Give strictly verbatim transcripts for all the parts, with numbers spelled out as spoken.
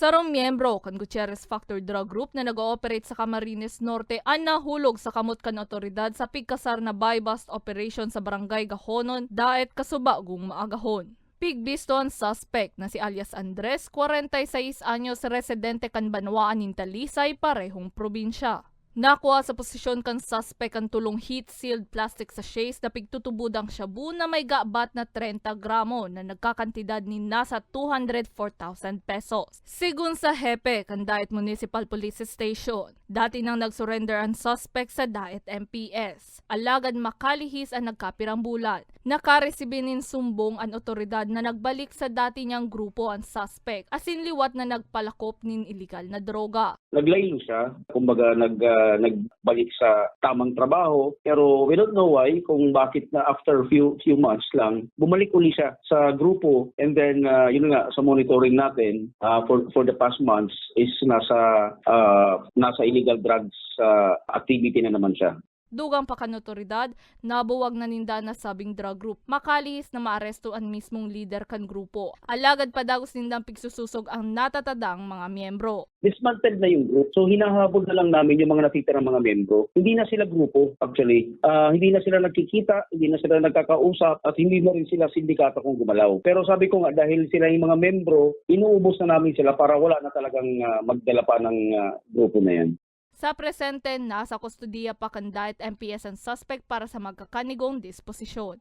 Sarong miyembro kan Gutierrez Factor Drug Group na nag-ooperate sa Camarines Norte an nahulog sa kamot kan otoridad sa pigkasar na buy-bust operation sa Barangay Gahonon, Daet, Casuba, Gugma, Agahon. Pigbisto an suspect na si alias Andres, kwarenta y seis anyos, residente kan banwaan nin Talisay, parehong probinsya. Nakua sa posisyon kan suspek an tolong heat-sealed plastic sachets na pigtutubod ang shabu na may gabat na trenta gramo na nagkakantidad nin nasa two hundred four thousand pesos. Sigon sa hepe kan Daet Municipal Police Station, dati nang nag-surrender an suspek sa Daet M P S. Alagad makalihis an nagkapirang bulan. Nakaresibi nin sumbong an otoridad na nagbalik sa dati niyang grupo an suspek, asin liwat na nagpalakop nin iligal na droga. Naglaylo siya, kumbaga nag, ah, nagbalik sa tamang trabaho, pero we don't know why, kung bakit na after few few months lang, bumalik uli siya sa grupo, and then, ah, yun nga, sa monitoring natin, ah, for for the past months is nasa, ah, nasa illegal drugs, ah, activity na naman siya. Dugang pa kan otoridad, nabuwag na ninda an nasabing drug group. Makalihis na maaresto an mismong lider kan grupo. Alagad padagos nindang pigsusosog ang natatadang mga miyembro. Dismantled na yung group. So, hinahabol na lang namin yung mga natitirang mga miyembro. Hindi na sila grupo, actually. Ah, hindi na sila nagkikita, hindi na sila nagkakausap, at hindi na rin sila sindikato kung gumalaw. Pero sabi ko nga, dahil sila yung mga miyembro, inuubos na namin sila para wala na talagang, ah, magdala pa ng, ah, grupo na yan. Sa presente, nasa kustodiya pa kan Daet M P S an suspek para sa magkakanigong disposisyon.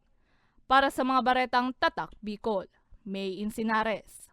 Para sa mga baretang Tatak Bicol, May Insinares.